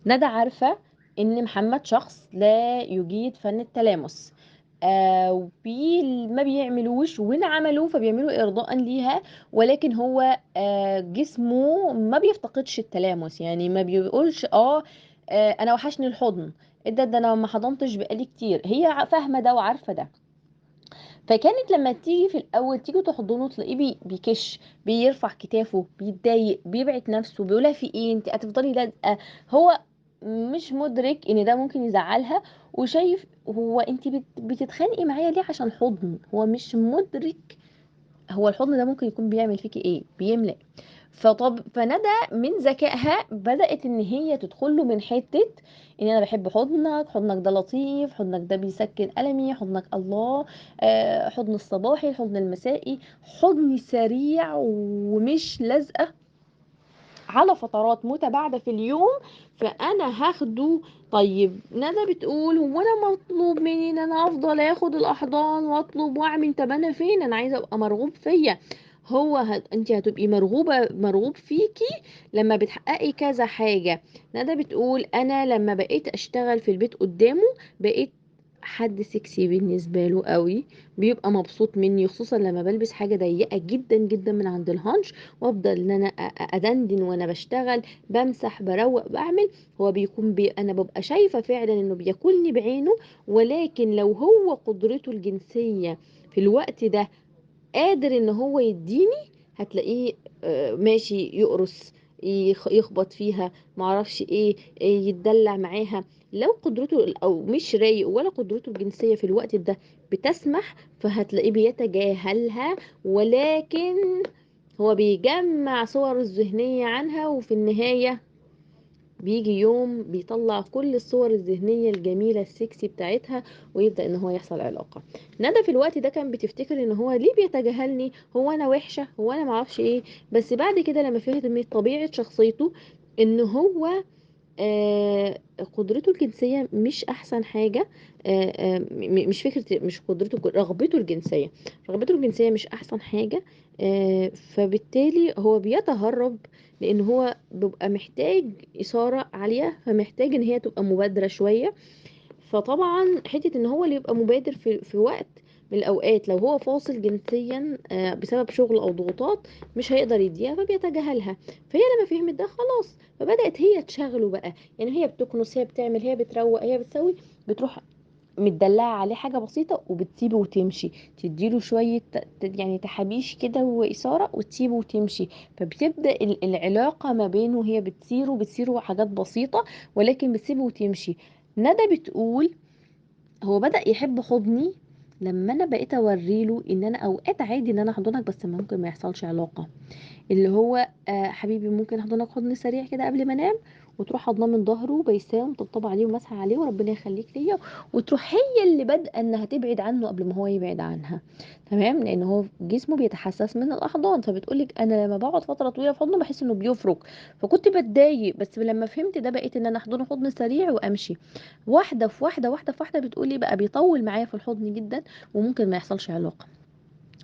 ندى عارفة ان محمد شخص لا يجيد فن التلامس، ما بيعملوش، وإن عملوه فبيعملوا إرضاء ليها، ولكن هو جسمه ما بيفتقدش التلامس، يعني ما بيقولش أنا وحشني الحضن، إيه ده أنا ما حضنتش بقالي كتير. هي فاهمة ده وعارفة ده. فكانت لما تيجي في الأول تيجي تحضنه تلاقيه بيكش، بيرفع كتافه، بيتضايق، بيبعد نفسه، بيقولها في إيه أنت هتفضلي لازقة. هو مش مدرك ان ده ممكن يزعلها، وشايف هو انت بتتخانقي معايا ليه عشان حضن. هو مش مدرك هو الحضن ده ممكن يكون بيعمل فيكي ايه، بيملأ. فندى من ذكائها بدأت ان هي تدخله من حتة ان انا بحب حضنك، حضنك ده لطيف، حضنك ده بيسكن ألمي، حضنك الله، حضن الصباحي، الحضن المسائي، حضن سريع ومش لازقة على فترات متباعدة في اليوم، فأنا هاخده. طيب ندى بتقول هو أنا مطلوب مني إن أنا أفضل آخد الأحضان وأطلب وأعمل؟ طب أنا فين؟ أنا عايزة أبقى مرغوب فيا. أنت هتبقي مرغوب فيكي لما بتحققي كذا حاجة. ندى بتقول أنا لما بقيت أشتغل في البيت قدامه بقيت حد سكسي بالنسبة له قوي، بيبقى مبسوط مني، خصوصا لما بلبس حاجة ضيقة جدا جدا من عند الهانش، وافضل ان انا ادندن وانا بشتغل، بمسح، بروق، بعمل. هو بيكون انا ببقى شايفة فعلا انه بياكلني بعينه، ولكن لو هو قدرته الجنسية في الوقت ده قادر ان هو يديني، هتلاقيه ماشي يقرص، يخبط فيها، معرفش ايه، يتدلع معاها. لو قدرته او مش رايق ولا قدرته الجنسية في الوقت ده بتسمح، فهتلاقيه بيتجاهلها، ولكن هو بيجمع صور الذهنية عنها، وفي النهاية بيجي يوم بيطلع كل الصور الذهنية الجميلة السكسي بتاعتها، ويبدأ ان هو يحصل علاقة. ندى في الوقت ده كان بتفتكر ان هو ليه بيتجاهلني، هو انا وحشة، هو انا معرفش ايه. بس بعد كده لما فهمت من طبيعة شخصيته ان هو قدرته الجنسية مش احسن حاجة، مش فكرة، مش قدرته، رغبته الجنسية، رغبته الجنسية مش احسن حاجة، فبالتالي هو بيتهرب، لان هو بيبقى محتاج إثارة عالية، فمحتاج ان هي تبقى مبادرة شوية. فطبعا حتة ان هو اللي يبقى مبادر في وقت من الاوقات، لو هو فاصل جنسيا، بسبب شغل او ضغوطات مش هيقدر يديها، فبيتجاهلها. فهي لما فهمت ده خلاص، فبدأت هي تشغله بقى، يعني هي بتكنس، هي بتعمل، هي بتروق، هي بتسوي، بتروح متدلعة عليه حاجة بسيطة وبتسيبه وتمشي، تديله شوية تحابيش كده وإثارة وتسيبه وتمشي. فبتبدأ العلاقة ما بينه، هي بتثيره حاجات بسيطة، ولكن بتسيبه وتمشي. ندى بتقول هو بدأ يحب حضني لما أنا بقيت أوريله إن أنا أوقات عادي إن أنا أحضنك، بس ممكن ما يحصلش علاقة، اللي هو حبيبي ممكن أحضنك حضن سريع كده قبل ما أنام، وتروح حضناه من ظهره وبيساه ومطبطبه عليه ومسح عليه وربنا يخليك ليا، وتروح هي اللي بادئه انها تبعد عنه قبل ما هو يبعد عنها، تمام؟ لان هو جسمه بيتحسس من الاحضان. فبتقولك انا لما بقعد فتره طويله في حضنه بحس انه بيفرك، فكنت بتضايق، بس لما فهمت ده بقيت ان انا احضنه حضن سريع وامشي. واحده في واحده، واحده في واحده، بتقولي بقى بيطول معايا في الحضن جدا وممكن ما يحصلش علاقه.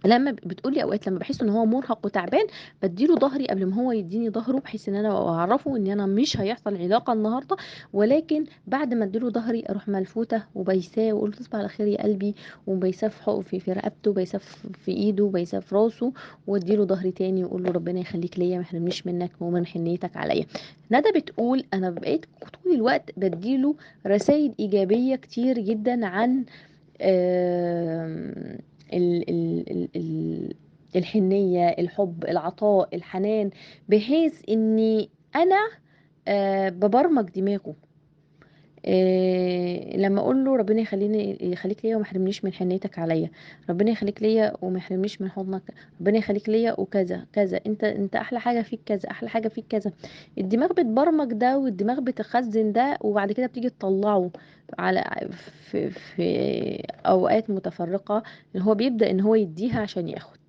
لما بتقولي اوقات لما بحس ان هو مرهق وتعبان بديله ظهري قبل ما هو يديني ظهره، بحيث ان انا اعرفه ان انا مش هيحصل علاقه النهارده، ولكن بعد ما اديله ظهري اروح ملفوته وبيساه واقول له تصبح على خير يا قلبي، وبيساه في حقه، في رقبته، وبيساه في ايده، وبيساه في راسه، واديله ظهري تاني واقول له ربنا يخليك ليا، ما يحرمنيش منك ومن حنيتك عليا. ندى بتقول انا بقيت طول الوقت بديله رسائل ايجابيه كتير جدا عن الحنية، الحب، العطاء، الحنان، بحيث اني انا ببرمج دماغه. لما اقول له ربنا يخليك ليا وما يحرمنيش من حنيتك عليا، ربنا يخليك ليا وما يحرمنيش من حضنك، ربنا يخليك ليا وكذا كذا، انت احلى حاجه فيك كذا، احلى حاجه فيك كذا. الدماغ بتبرمج ده والدماغ بتخزن ده، وبعد كده بتيجي تطلعه على في اوقات متفرقه، ان هو بيبدا ان هو يديها عشان ياخد.